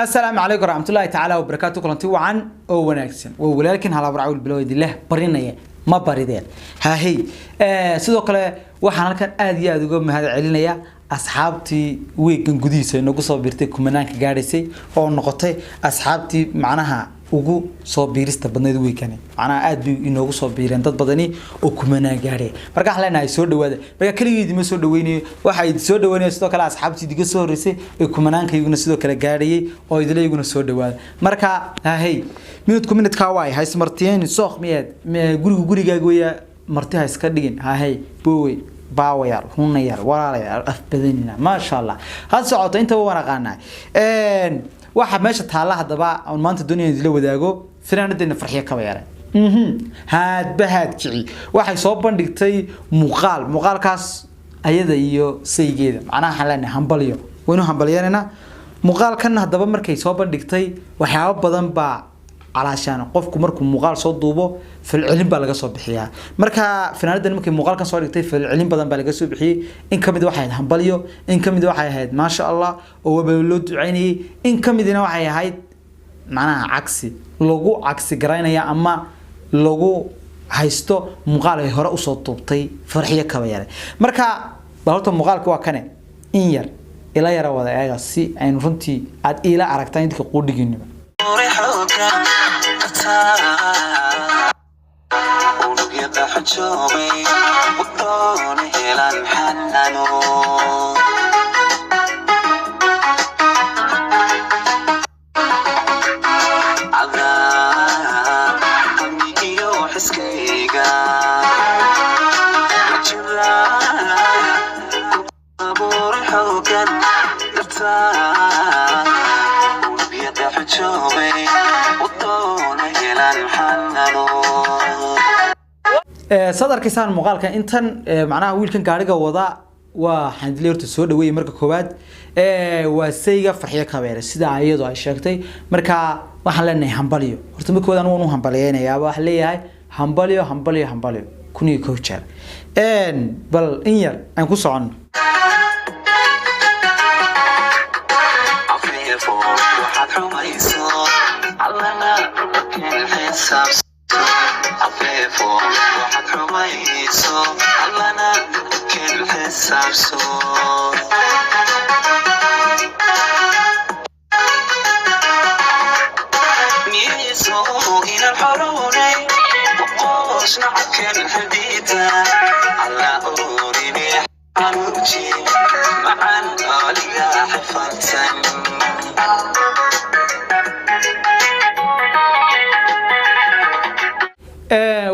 Asalaamu calaykum waraxmatullaahi tacaala wabarakaatu. Kulanti wacan oo wanaagsan. Waa walaalkiin Halabar Cawl Bilowdilah barinaya ma barideen haahey. Sidoo kale waxaan halkan aad iyo aada uga mahad celinayaa asxaabtii weegan gudihiisa inagu soo biirtay, kumanaanka gaadhaysay oo noqotay asxaabtii macnaha ugu soo biirista badnayd weekani. Macnaha aad bay inoogu soo biireen dad badani oo kumanaan gaadhay. Marka waxaan leenahay soo dhawaada. Marka keligii idima soo dhaweynayo, waxaa idin soo dhaweynaya sidoo kale asxaabtii idiga soo horreysay ee kumanaankayguna sidoo kale gaadhayay oo idila iyaguna soo dhawaada. Marka hahey, minutku minutkaa waay haysmartiyeen sooq miyaad gurigu gurigaaga weya, marti ha iska dhigin. Hahey, boowey, baawayaal, hunayaal, walaalayaal, af badanina, maasha Allah, ha socoto. Intaba waan aqaanaa. Waxa meesha taalla haddaba aan maanta doonaya idinla wadaago finaanadeena Farxiyo Kabayare. Haadba haad kici, waxay soo bandhigtay muuqaal, muuqaalkaas ayada iyo saygeeda. Macnaha waxaan leenahay hambalyo, waynu hambalyanayna. Muuqaalkan haddaba markay soo bandhigtay, waxyaabo badan baa calaashaan. Qofku markuu muuqaal soo duubo, falcelin baa laga soo bixiyaa. Marka finaanadan markay muuqaalkan soo dhigtay, falcelin badan baa laga soo bixiyey. In kamid waxay ahayd hambalyo, in kamid waxay ahayd maasha Allah oo waba loo ducaynayay, in kamidina waxay ahayd macnaha cagsi lagu cagsi garaynaya ama lagu haysto muuqaal ay hore usoo duubtay Farxiyo Kabayare. Marka bal horta muuqaalka waa kane, in yar ila yara wada eega si aynu runtii aad iila aragtaan idinka quudhigiinaba. Unugyada xojoobay wuxuuna helaan xanano. Cadaab hamigiyo xiskayga jira abuuray xoogan dartaa. Unugyada xojoobay wuxuuna helaan xanano. Saad arkaysaan muuqaalka intan, macnaha wiilkan gaariga wada waa xandile. Horta soo dhaweeyay marka koowaad, waa sayga Farxiyo Kabeere sida iyadu ay sheegtay. Marka waxaan leenahay hambalyo. Horta marka koowaad anigu waan u hambalyeynayaa, waxaan leeyahay hambalyo, hambalyo, hambalyo 1001 jeer. Bal in yar aan ku soconno. Afeefo waxaad xumayso allana keen xisaabso. Afeefo waxaad xumayso allana keen xisaabso. Miiso inaan xorownay boqosna cabken xidhiidha alla oorine xanuuji macaan aliga xifaltan.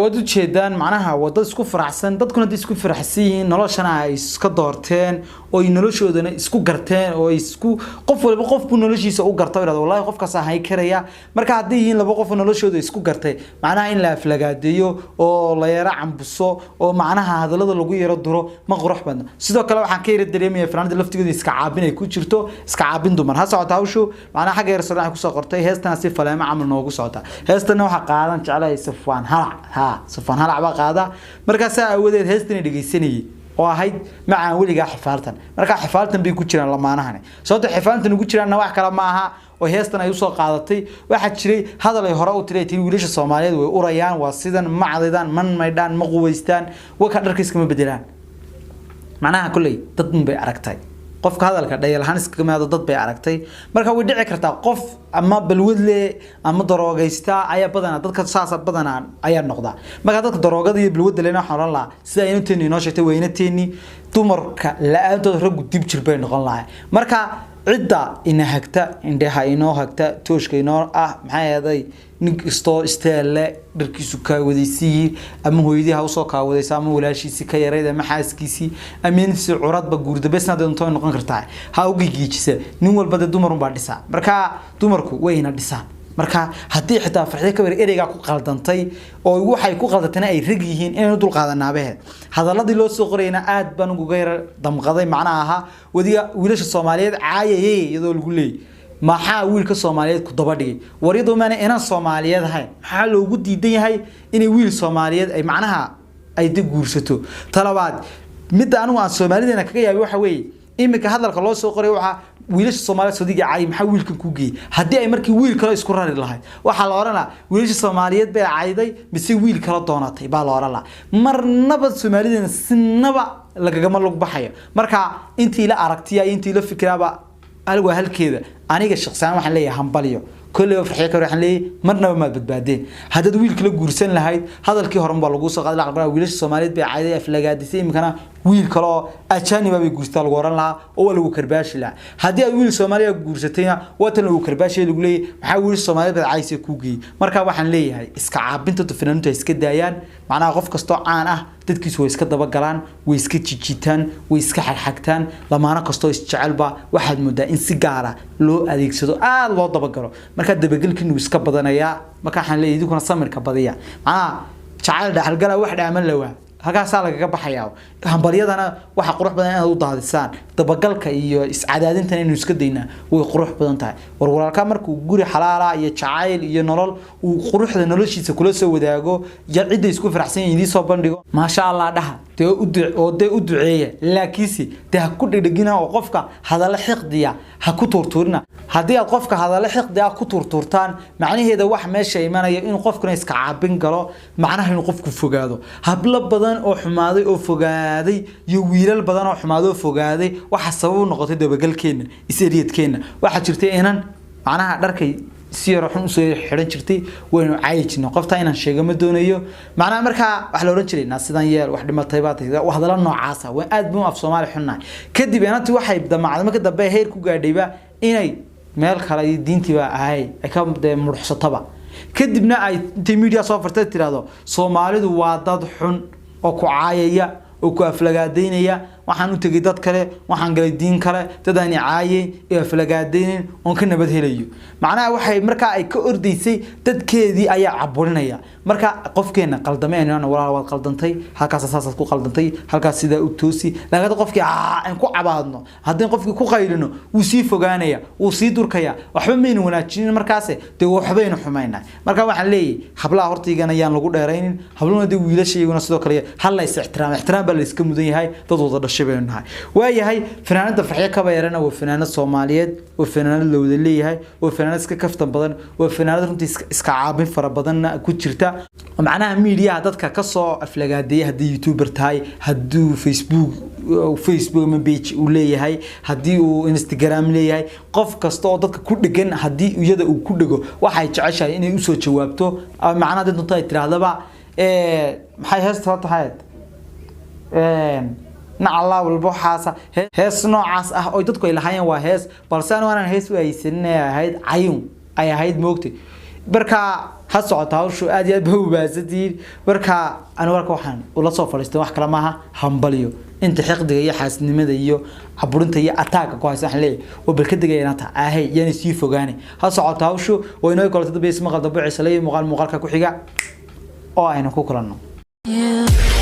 Waad ujeedaan, macnaha waa dad isku faraxsan. Dadkuna hadday isku faraxsan yihiin, noloshana ay iska doorteen oo ay noloshoodana isku garteen oo ay isku qof walba qof buu noloshiisa u garta oo yidhahdo wallahi qofkaas ahay karaya. Marka hadday yihiin laba qof oo noloshooda isku gartay, macnaha in la aflagaadeeyo oo la yaro cambuso oo macnaha hadallada lagu yaro duro ma qurux badna. Sidoo kale waxaan ka yara dareemaya fanaanada laftigooda iska caabin ay ku jirto, iska caabin dumar. Ha socota hawshu. Macnaha xagga yar sare waxay kusoo qortay heestana si faleemo camal noogu socota. Heestana waxaa qaadan jeclahay Safwaan Halac. Ha, Safwaan Halac baa qaada. Markaasaa aawadeed heestana dhegeysanayay oo ahayd macaan weligaa xifaaltan. Markaa xifaaltan bay ku jiraan lamaanahani. Sababta xifaaltan ugu jiraanna wax kale ma aha oo heestan ay usoo qaadatay. Waxaa jiray hadal ay hore u tiri, ay tiri wiilasha Soomaaliyeed way urayaan, waa sidan, ma cadaydaan, man maydhaan, ma qubaystaan, waka dharka iskama bedelaan. Macnaha kolley dad un bay aragtay, qofka hadalka dhayal ahaan iskaga maado dad bay aragtay. Marka way dhici kartaa qof ama balwad le ama daroogaysta ayaa badanaa dadka saasa badanaa ayaa noqda. Marka dadka daroogada iyo balwadda lena waxaan odhan lahaa, sida inanteeni inoo sheegtay, waa inanteeni, dumarka la-aantooda raggu dib jir bay noqon lahay. Marka cidda ina hagta, indhaha inoo hagta, tooshka inoo ah, maxay ahaday, nin kastoo isteelle dharkiisu kaawadaysiiyey ama hooyadii ha usoo kaawadaysa ama walaashiisii ka yarayd ama xaaskiisii ama intiisii curadba guurdabesna doonto noqon kartaa, ha u gigiijisa. Nin walba dee dumarun baa dhisaa. Marka dumarku wayna dhisaan. Marka haddii xitaa Farxiyo Kabayare ereygaa ku qaldantay oo waxay ku qaldantayna ay rag yihiin, inaynu dul qaadanaabaheed. Hadaladii loo soo qorayna aad baan uga yara damqaday. Macnaha ahaa wadiga wiilasha Soomaaliyeed caayayay iyadoo lagu leeyay, maxaa wiilka Soomaaliyeed ku daba dhigay? War iyadoo maana inan Soomaaliyeed ahayn, maxaa loogu diidan yahay inay wiil Soomaaliyeed ay macnaha ay de guursato? Talabaad, midda anigu aan Soomaalideena kaga yaabay waxa weeye iminka hadalka loo soo qoray waxaa Wiilasha Soomaaliyeed sodiga cay, maxaa wiilkan ku geeyay? Haddii ay markii wiil kale isku rari lahayd, waxaa la oran lahaa wiilasha Soomaaliyeed bay cayday mise wiil kala doonatay baa la oran lahaa. Marnaba Soomaalidana sinaba lagagama lug baxayo. Marka intii la aragtiya iyo intii la fikraaba waa halkeeda. Aniga shaqsiyan waxaan leeyahay hambaliyo. Kolleyba Farxiyo Kabayare waxaan leeyahay marnaba maad badbaadeen. Haddaad wiilka la guursan lahayd, hadalkii horan baa lagu soo qaaday lacag. Wiilasha Soomaaliyeed bay cayday, aflagaadisay, iminkana wiil kale oo ajaaniba bay guursataa lagu oran lahaa oo waa lagu karbaashi lahaa. Haddii aad wiil Soomaaliya guursatayna, waa tan lagu karbaashay, lagu leeyahay maxaa wiil Soomaaliyeed baad caysay kuu geeyey? Marka waxaan leeyahay iska caabinta fanaaniintu ay iska daayaan. Macnaha qof kastoo caan ah dadkiisu way iska dabagalaan, way iska jijitaan, way iska xagxagtaan. Lamaano kastoo isjecelba waxaad moodaa in si gaara loo adeegsado, aada loo dabagalo. Markaa dabagelkiinu iska badanayaa. Marka waxaan leeyahay idinkuna samirka badiya. Macnaha jacayl dhaxalgala wax dhaaman lawaa halkaasaa lagaga baxayaa. Hambalyadana waxaa qurux badan inaad u daadisaan. Dabagalka iyo iscadaadintana inuu iska daynaa way qurux badan tahay. War walaalka markuu guri xalaala iyo jacayl iyo nolol uu quruxda noloshiisa kula soo wadaago iyo cidda isku faraxsan yihiin idiin soo bandhigo, maasha Allah dhaha dee, u oo dee u duceeya. Laakiinse dee ha ku dhegdhegina oo qofka hadallo xiqdiya ha ku tuurtuurina. Haddii aad qofka hadallo xiqdi ah ku tuurtuurtaan, macnaheeda wax meesha imanaya inuu qofkuna iska caabin galo, macnaha inuu qofku fogaado. Hablo badan oo xumaaday oo fogaaday iyo wiilal badan oo xumaaday oo fogaaday waxa sabab u noqotay dabagalkeena, is-eryadkeena. Waxaa jirtay inan macnaha dharkay si yaro xun usoo xidhan jirtay, waynu caayi jirnay. Qofta inaan sheego ma doonayo. Macnaha markaa waxaa la oran jiray naa sidan yeel, wax dhimatay baa tahay, hadallo noocaasa. Waan aad buu af Soomaali xunnahay. Kadib inantii waxay damacday marka dambe heer ku gaadhayba inay meel kale iyo diintiiba ahay ay ka dee mudhuxsataba. Kadibna ay intay media soo fartay tiraahdo Soomaalidu waa dad xun oo ku caayaya oo ku aflagaadaynaya, waxaan u tegay dad kale, waxaan galay diin kale, dad aan caayeyn ee aflagaadaynin oon ka nabad helayo. Macnaha waxay markaa ay ka ordaysay dadkeedii ayaa caburinaya. Marka qofkeena qaldamay aynu walaal waad qaldantay, halkaas saasaad ku qaldantay, halkaas sidaa u toosi. Laakiin hadda qofkii aan ku cabaadno, haddii qofkii ku qaylino, wuu sii fogaanaya, wuu sii durkaya. Waxba maynu wanaajinin markaase dee, waxbaynu xumaynaa. Marka waxaan leeyahay hablaha hortaygana yaan lagu dheeraynin, habluhuna dee wiilasha iyaguna sidoo kale hal la is ixtiraam, ixtiraam baa la iska mudan yahay, dad wada dhashay baynu nahay. Waayahay, fanaanada Farxiyo Kabayarena waa fanaanad Soomaaliyeed, waa fanaanad la wada leeyahay, waa fanaanad iska kaftan badan, waa fanaanad runtii iska caabin fara badanna ku jirta. Macnaha miidiyaha dadka kasoo aflagaadeeyay, haddii youtuber tahay, hadduu Facebook ama page uu leeyahay, haddii uu Instagram leeyahay, qof kasta oo dadka ku dhegan, haddii iyada uu ku dhego, waxay jeceshahay inay usoo jawaabto. Macnaha dad dunta ay tiraahdaba maxay heesta tahay, nacalaa walba waxaasa hees noocaas ah oo dadku ay lahaayeen waa hees, balse anigu aanan hees u haysanin ay ahayd, cayun ay ahayd moogtay. Marka ha socota hawshu, aad iyo aad ba ubaasantihiin. Marka anigu warka waxaan ula soo fadhiistay wax kale maaha, hambaliyo inta xiqdiga iyo xaasidnimada iyo caburinta iyo ataaga ku haysa. Waxaan leeyahay waa bal ka degaya inanta ahay yaani sii fogaanay. Ha socota hawshu, waa inoo kaleto dambe ismaqal dambe ciisalay muuqaal muuqaalka ku xiga oo aynu ku kulanno. Yeah.